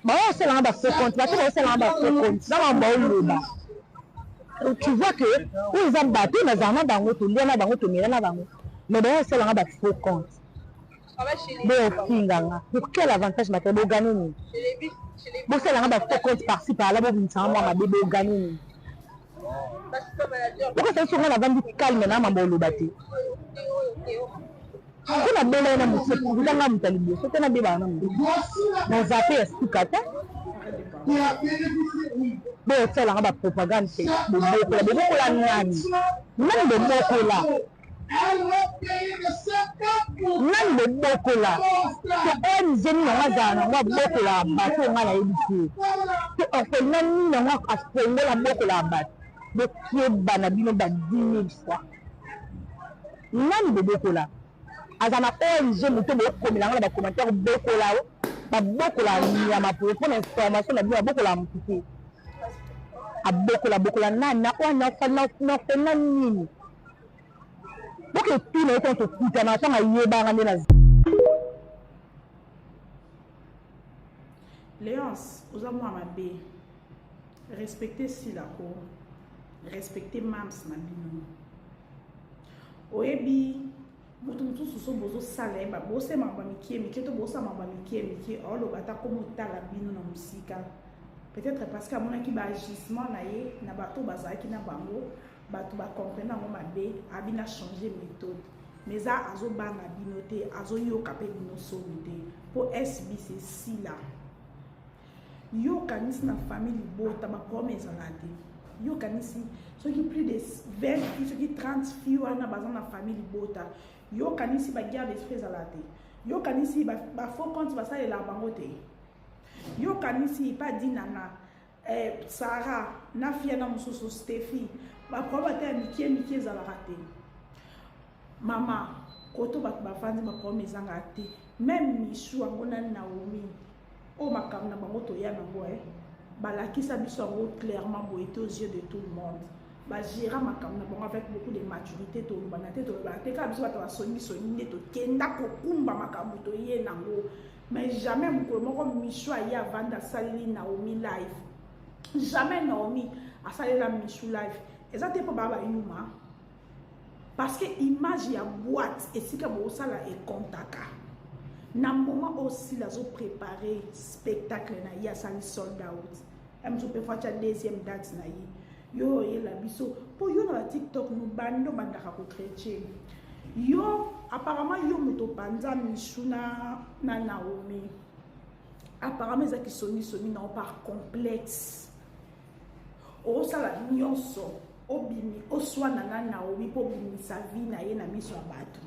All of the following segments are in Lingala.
Baosalanga ba faux compte, bato baosalanga ba faux compte na makambo baoloba. Tu vois que oyo eza bato oyo nazala na bango, tolia na bango, tomela na bango, mais baosalanga ba faux compte. Bofinga nga pour quel avantage matériel? Bogane nini? Bosalanga ba faux compte par-ci par-là, bobimisanga mwa mabe, bogane nini? Okosala biso nga navandi calme na mambo oloba te. Mpo nabelai na mosu eza nga moto ya liboso te, nabebaka na mosu naza mpe ya suka te. Bosalanga bapropagande te, bobokola bobokola nani? Nani bobokola? Nani bobokola? To ONG nini yango azala nango abokolaka bato? Oyo ngai nayebi te. To orphelinat nini yango afongola abokolaka bato? Bokeba na bino ba 10 000 fois. Nani bobokola? Aza na ONG moto bokomela yango na bacommentaire. Bokola, babokola nyama po mpona information na bino, babokola motu te. Abokola bokola nani? Na oyo na orphelinat nini? Boke tuna ye ntango tokutana, ntango ayebanga nde na Léonce, oza mwa mabe. Respecte Sila ko. Respecte mams na bino. Oyebi moto mosusu so bozosala ye, bosema ba mikie mike to bosala ba mikie mike, aoloba ata komotala bino na mosika. Peut-être parce que amonaki ba agissement na ye na bato bazalaki na bango, bato bacomprene yango mabe, abi na changer méthode. Mais eza azobanga bino te, azoyoka mpe bino soni te. Mpo SBC Sila. Yo okanisi na famille libota baproblème ezala te? Yo okanisi soki plus de 20 filles, soki 30 filles wana baza na famille libota, yo okanisi baguerre d'esprit ezala te? Yo okanisi bafaux compte basalelaka bango te? Yo okanisi pa Dinana, Sarah na fia na mosusu Stephi, baproblème ata ya mikie mikie ezalaka te? Mama koto bato bavandi, baproblème ezangaka te. Même Michu yango na Naomi oyo, makambo na bango toya nango, balakisa biso yango clairement boye te aux yeux de tout le monde. Bagéra makambo na bango avec beaucoup de maturité. Tolobana te, tolobana te, kaka biso bato basongisongi nde tokenda kokumba makambo toye nango. Mais jamais mokolo moko Michu aye avanda asaleli Naomi live, jamais Naomi asalela Michu live. Eza te mpo baa bayuma, parce que image ya boîte esika bosala ekontaka. Na moment oyo Sila azoprépare spectacle na ye, asali sold out, mosu mpe faut atya deuxième date na ye. Yo oyela biso mpo yo na batiktok no bando bandaka kotraiter yo. Apparemment yo moto opanza Michu na Naomi. Apparemment ezaki songisongi nao par complexe. Osala nyonso obimi oswana na Naomi mpo obimisa vie na ye na miso ya bato.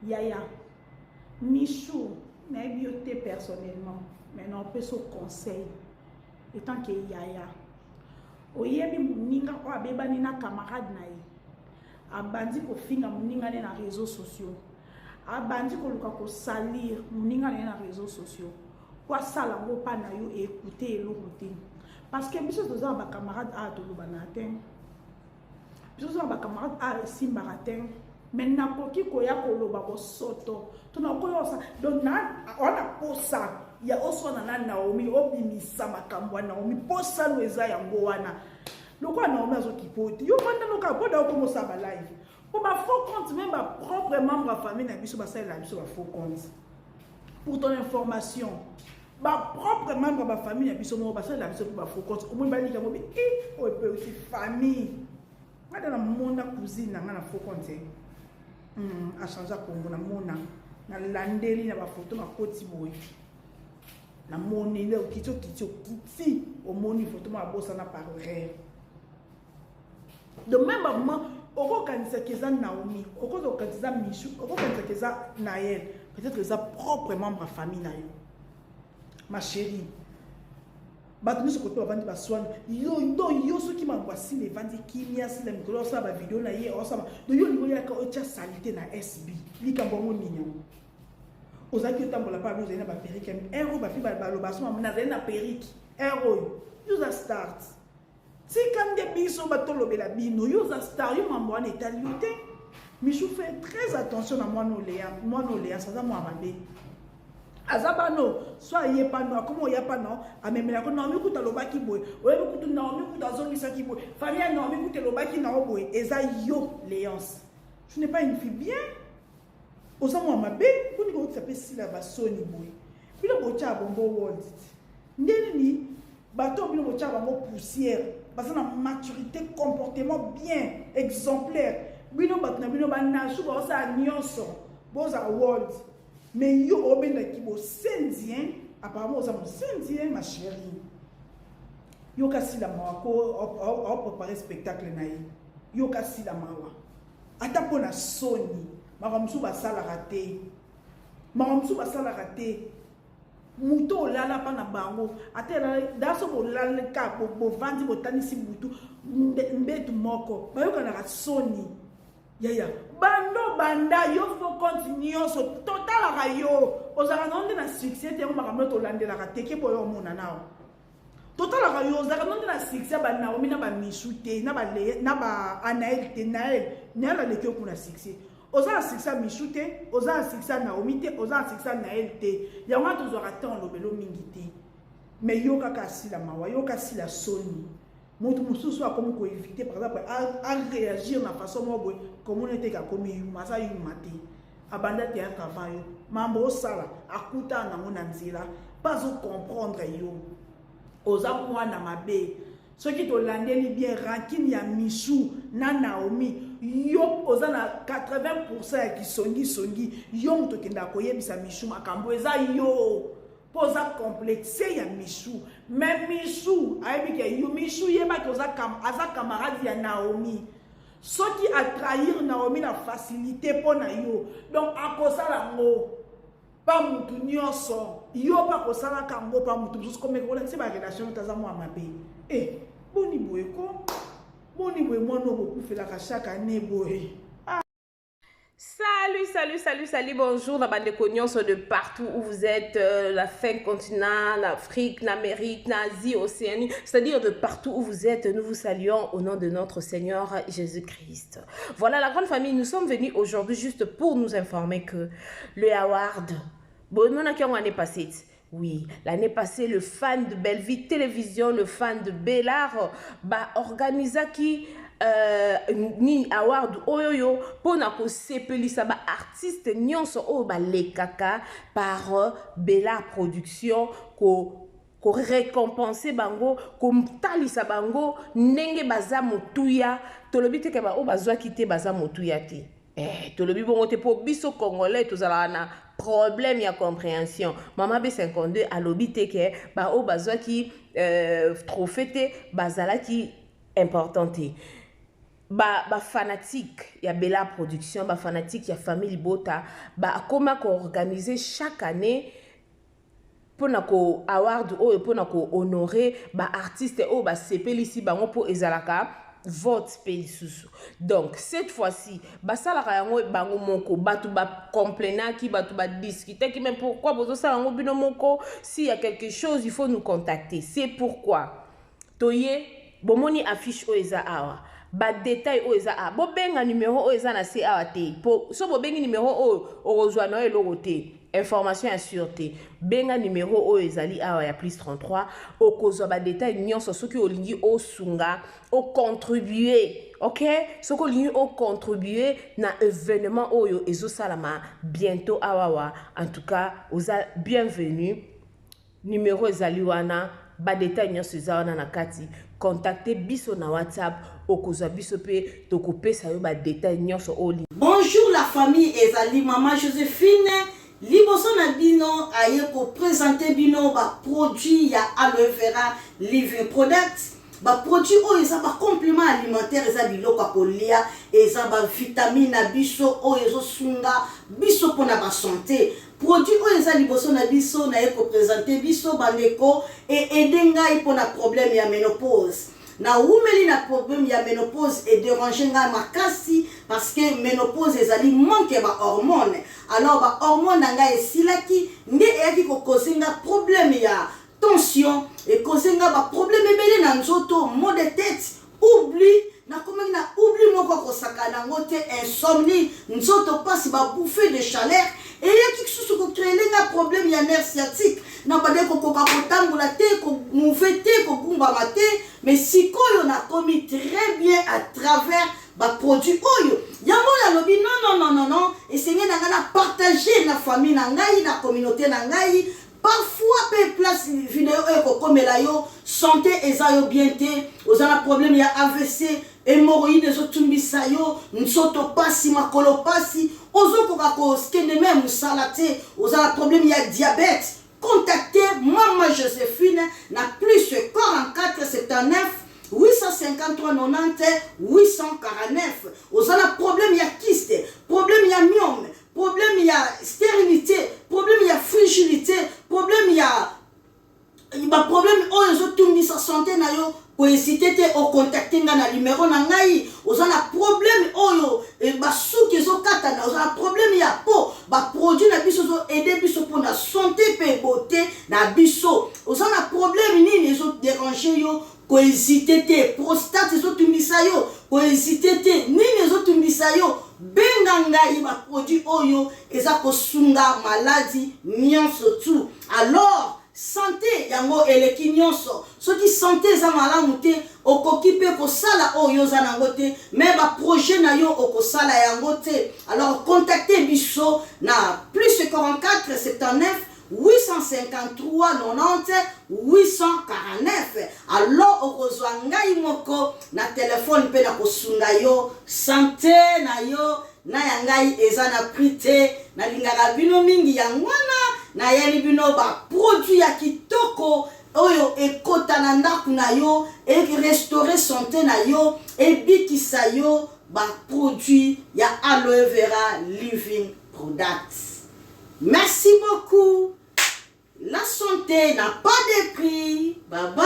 Yaya Michu, nayebi yo te personnellement, mais na opesa conseil etant que yaya. Oyebi moninga oyo abebani na camarade na ye, abandi kofinga moninga ne na réseaux sociaux, abandi koluka kosalir moninga na ye na réseaux sociaux po asala yango mpa na yo ekute eloko te. Parce que biso toza na bacamarade awa, tolobana te. Biso toza na bacamarade awa, esimbaka te. Mais nakoki koya koloba bosoto to nakoki osa. Donc wana posa ya oswana na Naomi, obimisa makambo ya Naomi, posano eza yango wana. Lokola Naomi azokipo te, yo vanda noka mpo na okomosala balive mpo bafaux compte. Même bapropre membre ya famille na biso basalela biso bafaux compte. Pour ton information, bapropre membre ya bafamille na biso moko basalela biso mpe bafaux compte. Omoni balika yango bi i oyo mpe osi famille nga namona cousine na nga na faux compte, achange kombo. Namona, nalandeli na bafoto, nakoti boye, namoni nde okiti, okiti, okiti, omoni foto moko abosana par erreur. De même moment okokanisaki eza Naomi, okoki kokanisa eza Michu, okokanisaki eza Nael, peut-être eza propre membre ya famille na yo. Ma chérie, bato nyonso kote bavandi baswani. Yo donc yo soki makambo asila, evandi kimia, asila mikolo, osala bavideo na ye, osala. Donc yo olingi oyaka otya saleté na SB. Likambo yango nini yango? Ozalaki otambola mpa ozali na baperruque heure oyo, bafi baloba soma nazali na perruque heure oyo. Yo oza star, tika nde biso batolobela bino. Yo oza star, yo mambo wana etali yo te. Michou, fait très attention na mwana Olea. Mwana Olea aza mwana mabe. Aza bano so aye pano akoma oya pano amemelako Naomi kutu alobaki boye, oyebi kutu Naomi kutu azongisaki boye, famille ya Naomi kutu elobaki nao boye. Eza yo Léonce, tu n'es pas une fille bien, oza mwa mabe. Boni kokotisa mpe sila basoni boye? Bino botya bombo world nde nini? Bato bino botya bango poussière, baza na maturité, comportement bien exemplaire. Bino bato na bino banasu baosala nyonso, bozala world, mais yo obendaki bosenzi hein? Apparemment oza mosenzi hein, ma chérie. Yoka sila mawa ko aoprépare spectacle na ye. Yoka sila mawa ata mpo na soni. Makambo mosusu basalaka te, makambo mosusu basalaka te. Moto olala mpa na bango, ata daso bolalaka, bovandi, botanisi butu mbetu moko, bayokanaka soni. Yaya, bando banda yo fo compte nyonso totalaka yo, ozalaka nao nde na succès te. Yango makambo oyo tolandelaka teke boyo omona nao totalaka yo, ozalaka nao nde na succès banaomi na bamisu te, na baanael te. Nael, Nael aleki yo kuna succès. Oza na succès ya Misu te, oza na succès ya Naomi te, oza na succès ya Nael te. Yango wana tozwaka temps lobelo mingi te. Mais yo kaka asila mawa, yo kaka asila soni. Moto mosusu akomi koéviter, par exemple aréagir na façon moko boye, komona ete akomi yuma. Aza yuma te, abanda théâtre avant yo. Mambo osala akutana nango na nzela mpe azocomprendre yo. Oza mwana mabe. Soki tolandeli bien rancune ya Misu na Naomi, yo oza na 80 ya kisongisongi. Yo moto okendaka koyebisa Misu makambo, eza yo mpo oza complexe ya Misu. Mais Misu ayebi ke yo, Misu yebaki aza camarade ya Naomi. Soki atrahir Naomi na facilité mpo na yo, donc akosala yango pa mutu nyonso. Yo mpe akosalaka yango pa mutu mosusu. Komeka kolakisa barelation te, aza mwa mabe. E boni boye ko, boni boye mwana oyo bokufelaka chaque année boye? Salut, salut, salut, salut, bonjour na bandeko nyonso de partout où vous êtes, la fin continent, l'Afrique, l'Amérique, l'Asie, Océanie, c'est-à-dire de partout où vous êtes, nous vous saluons au nom de notre Seigneur Jésus-Christ. Voilà la grande famille, nous sommes venus aujourd'hui juste pour nous informer que le award, bon, nous avons année passée, oui, l'année passée, le fan de Bellevue Télévision, le fan de Bellard, ba organisaki nini award oyoyo mpona kosepelisa baartiste nyonso oyo balekaka par Bellard Production, ko korécompense bango, kotalisa bango ndenge baza motuya. Tolobi te ke baoyo bazwaki te baza motuya te. Tolobi bongo te, mpo biso Congolais tozalaka na problème ya compréhension. Mama B52 alobi te ke baoyo bazwaki trophée te bazalaki important te. Bafanatique ba ya Bella Production, bafanatique ya famille Libota, bakoma koorganiser chaque année mpona ko award oyo, mpona kohonorer baartiste oyo basepelisi bango, mpo ezalaka vote mpe lisusu. Donc cette fois-ci basalaka yango bango moko. Bato bacomplainaki, bato badiscutaki: mais pourquoi bozosala yango bino moko? S'il y a quelque chose, il faut nous contacter. C'est pourquoi toye. Bomoni affiche oyo eza awa, badetail oyo eza awa. Bobenga numero oyo eza na se awa te, po so bobengi numero oyo, okozwa na yo eloko te, information ya sûr te. Benga numero oyo ezali awa ya plus 33, okozwa badetail nyonso. Soki olingi osunga, ocontribue, ok, soki olingi ocontribue na événement oyo ezosalama bientôt awawa, en tout cas oza bienvenu. Numero ezali wana, badetail nyonso eza wana na kati. Contacte biso na WhatsApp, okozwa biso mpe tokopesa yo badetail nyonso oyo. Bonjour la famille, ezali mama Joséphine liboso na bino, aye koprésenter bino baproduit ya Aloe Vera Living Product. Baproduit oyo eza bacomplément alimentaire, eza biloko ya kolia, eza bavitamine na biso oyo ezosunga biso mpona basanté. Produit oyo eza liboso na biso, naye koprésenter biso bandeko, eaider ngai mpona problème ya ménopause. Nawumeli na problème ya ménopause, edéranger ngai makasi, parce que ménopause ezali manque ya bahormone. Alors bahormone na ngai esilaki, nde eyaki kocauser nga problème ya tension, ecauser nga baproblème ebele na nzoto, maux de tête, oubli. Nakomaki na oubli moko kosakana yango te, insomnie, nzoto pasi, ba bouffées de chaleur eyaki lisusu ko creer nga problème ya nerf sciatique. Nabandaki kokoka kotambola te, ko mouver te, kogumbama te, mais sikoyo nakomi très bien à travers ba produits oyo. Yango nalobi non non non non non, esengeli na ngai na partager na famille na ngai, na communauté na ngai. Parfois pe place video oyo ekokomela yo, sante eza yo bien te, oza na problème ya avc, hemorroïde ezotumbisa yo, nzoto pasi, makolo pasi, ozokoka kokende meme mosala te, oza na problème ya diabète, contactez Mama Josephine na plus 44 79 853 90 849. Oza na problème ya kyste, problème ya myome, problème ya stérilité, problème ya frigidité, problème ya ba problème oyo ezotungisa santé na yo, kohésiter te ocontacter nga na numero na ngai. Oza na problème oyo basuki ezokatana, oza na problème ya peau, baproduit na biso ezoaider biso mpona santé mpe beauté na biso. Oza na problème nini ezodéranger yo, kohésiter te. Prostate ezotungisa yo, kohésiter te. Nini ezotungisa yo, benga ngai. Baproduit oyo eza kosunga maladi nyonso tu. Alors santé yango eleki nyonso. Soki santé eza malamu te, okoki mpe kosala oyo oza nango te, mais baprojet na yo okosala yango te. Alors contacte biso na plus 44 79 853 90 849. Alors okozwa ngai moko na telefone mpe na kosunga yo. Santé na yo na ya ngai eza na prix te. Nalingaka bino mingi, yango wana nayeli bino baproduit ya kitoko oyo ekota na ndako na yo, erestaurer santé na yo, ebikisa yo. Baproduit ya Aloe Vera Living Products. Merci beaucoup. La santé n'a pas de prix. Bye bye.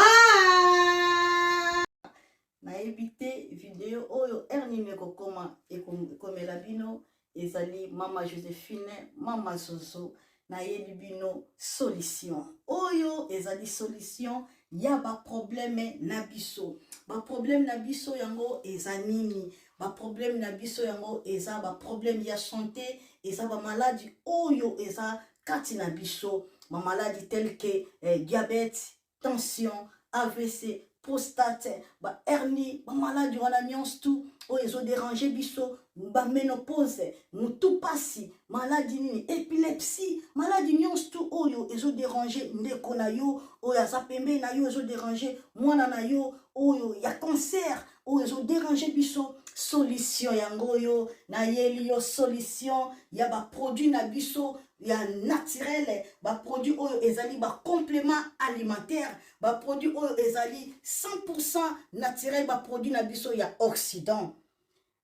Nayebi te video oyo heure nini ekokoma, ekomela bino. Ezali Mama Josephine, Mama Zozo. Nayebi bino solution oyo ezali solution ya baproblème na biso. Baproblème na biso yango eza nini? Baproblème na biso yango eza baproblème ya santé, eza bamaladi oyo eza kati na biso, bamaladi tel que diabète, tension, AVC, prostate, bahernie, bamaladi wana nyonso tu oyo ezodéranger biso, baménopause, motu pasi, maladi nini, épilepsie, maladi nyonso tu oyo ezodéranger ndeko na yo oyo aza pembeni na yo, ezodéranger mwana na yo oyo ya cancer, oyo ezodéranger biso, solution yango oyo nayeli yo, solution ya baproduit na biso ya naturel, baproduit oyo ezali bacomplément alimentaire, baproduit oyo ezali 100% naturel, baproduit na biso ya Occident.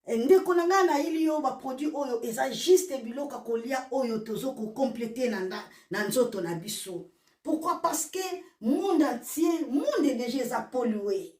Ndeko na ngai, nayeli yo baproduit oyo eza juste biloko ya kolia oyo tozo kocompléter na nzoto na biso. Pourquoi? Parce que monde entier, monde déjà eza pollué,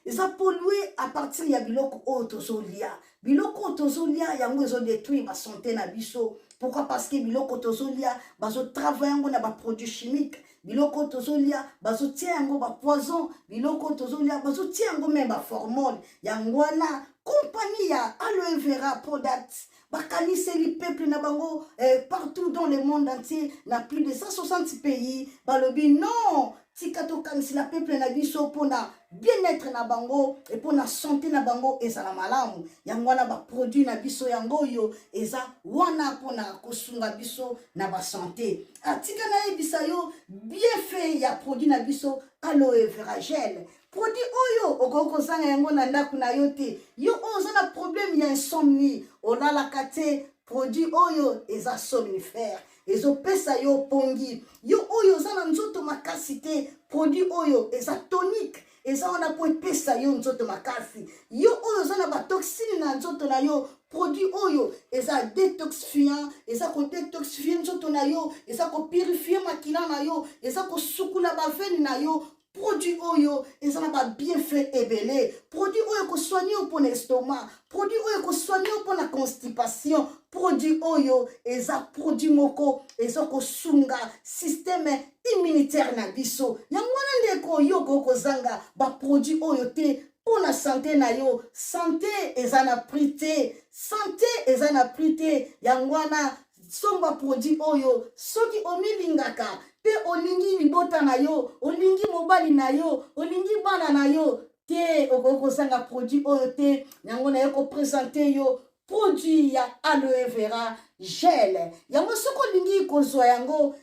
eza pollué à partir ya biloko oyo tozolia. Biloko oyo tozolia yango ezodétruire basanté na biso. Pourquoi? Parce que biloko tozolia, bazotravailler yango na baproduit chimique. Biloko oyo tozolia, bazotia yango bapoison. Biloko oyo tozolia, bazotia yango même baformol. Yango wana compagnie ya Aloe Vera Product bakaniseli peuple na bango partout dans le monde entier, na plus de 160 pays. Balobi non, tika tokanisela peuple na biso mpona bien-être na bango e mpona santé na bango ezala malamu. Yango wana baproduit na biso yango oyo eza wana mpona kosunga biso na basanté. Atika nayebisa yo bienfait ya produit na biso Aloe Vera Gel. Produit oyo okoki kozanga yango na ndako na yo te. Yo oyo oza na problème ya insomnie, olalaka te, produit oyo eza somnifère, ezopesa yo pongi. Yo oyo oza na nzoto makasi te, produit oyo eza tonique, eza wana mpo epesa yo nzoto makasi. Yo oyo oza na batoxine na nzoto na yo, produit oyo eza détoxifiant, eza kodétoxifier nzoto na yo, eza kopurifier makila na yo, eza kosukula baveine na yo. Produit oyo eza na babienfait ebele. Produit oyo ekosoigner yo mpona estomac, produit oyo ekosoigner yo mpona constipation. Produit oyo eza produit moko eza kosunga système immunitaire na biso. Yango wana ndeko, yo okoki kozanga baproduit oyo te. mpo na sante na yo. Sante eza na prix te, sante eza na prix te. Yango wana somba produit oyo soki omilingaka mpe olingi libota na yo, olingi mobali na yo, olingi bana na yo te, okoki kozanga produit oyo te. Yango naye kopresente yo produit ya aloe vera gel. Yango soki olingi kozwa yango,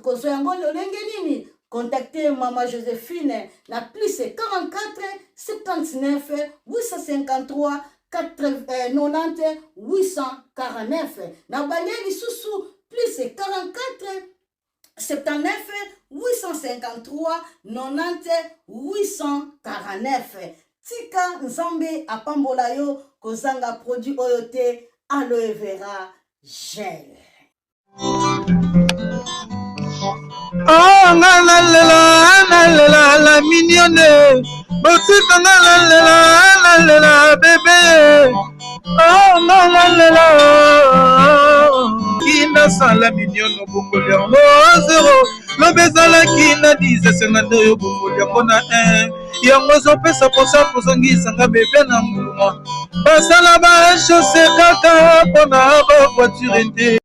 kozwa yango lolenge nini? Contacte mama Josephine na plus 44 79 853 90 849. Na bale lisusu plus 44 79 853 90 849. Tika Nzambe apambola yo, kozanga produit oyo te, aloe vera gel. Oh, nga nalela, nalela la mignonne, botika nga nalela, nalela bebe. Oh, nga nalela kinasala mignonne, obongoli yango zero, lobi ezalaki na 10, esenga nde oyo obongoli yango na 1. Yango ezopesa mposa kozongisanga bebe na nguluma. Basala ba chausse kaka mpona ba voiture te.